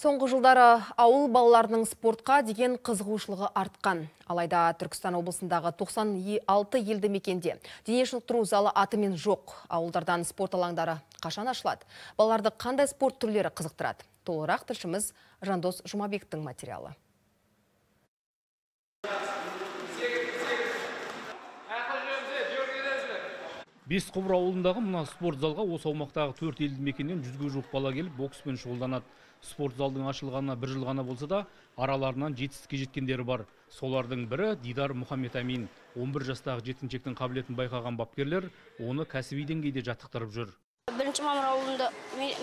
Соңғы жылдары ауыл балаларының спортқа деген қызығушылығы артқан. Алайда Түркістан облысындағы 96 елді мекенде дене шынықтыру залы атымен жоқ. Ауылдардан спорт алаңдары қашан ашылады? Балаларды қандай спорт түрлері қызықтырады? Толығырақ тілшіміз Жандос Жұмабектің материалы. Бесқұбыр ауылындағы мына спорт залға осы аумақтағы 4 елді мекеннен 100-ге жуық бала келіп бокспен шұғылданады. Спорт залдың ашылғанына бір жыл ғана болса да, араларынан жетістікке жеткендері бар. Солардың бірі Дидар Мұхаммед Әмин. 11 жастағы жеткіншектің қабілетін байқаған бапкерлер оны кәсіби деңгейде жаттықтырып жүр. 1 мамыр ауылында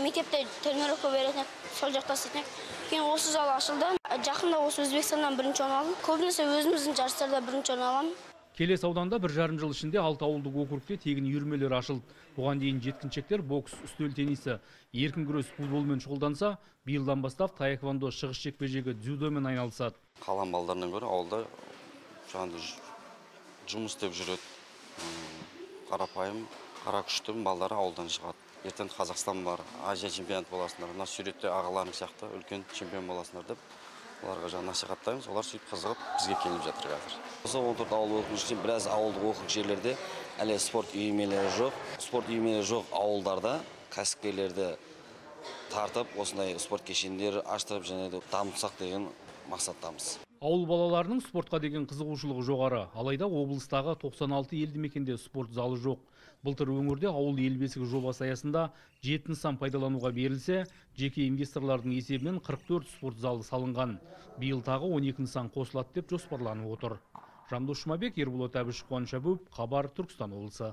мектепте тренировка беретін, сол жақта істейтін. Кейін осы зал ашылды. Жақында осы Өзбекстаннан 1 орын алдым. Көбінесе өзіміздің жарыстарда 1 орын аламын. Келес ауданда 1,5 жыл ішінде 6 ауылдық округте тегін үйірмелер ашылды. Бұған дейін жеткіншектер бокс, үстел теннисі, еркін күрес, футболмен шұғылданса, биылдан бастап таэквондо, шығыс жекпе-жегі, дзюдомен айналысады. Қаланың балдарынан гөрі ауылда жаңағыдай жұмыс істеп жүреді. Қарапайым, қара күшті балдары ауылдан шығады. Ертең Қазақстан бар, Азия чемпионаты боласыңдар, мына суретте ағаларың сияқты үлкен чемпион боласыңдар деп оларға жаңа насихаттаймыз, олар сөйтіп қызығып бізге келіп жатыр қазір. Осы 14 ауыл округ біраз ауылдық округ жерлерде әлі спорт үйірмелері жоқ. Спорт үйірмелері жоқ ауылдарда кәсіпкерлерді тартып, осындай спорт кешендері аштырып және де дамытсақ деген мақсаттамыз. Ауыл балаларының спортқа деген қызығушылығы жоғары. Алайда облыстағы 96 елді мекенде спорт залы жоқ. Былтыр өңірде ауыл ел бесігі жобасы аясында 7 нысан пайдалануға берілсе, жеке инвесторлардың есебінен 44 спорт залы салынған. Биыл тағы 12 нысан қосылады деп жоспарланып отыр. Жандос Жұмабек, Ерболат Әбіш, Қуаныш Әбуов, Хабар, Түркістан облысы.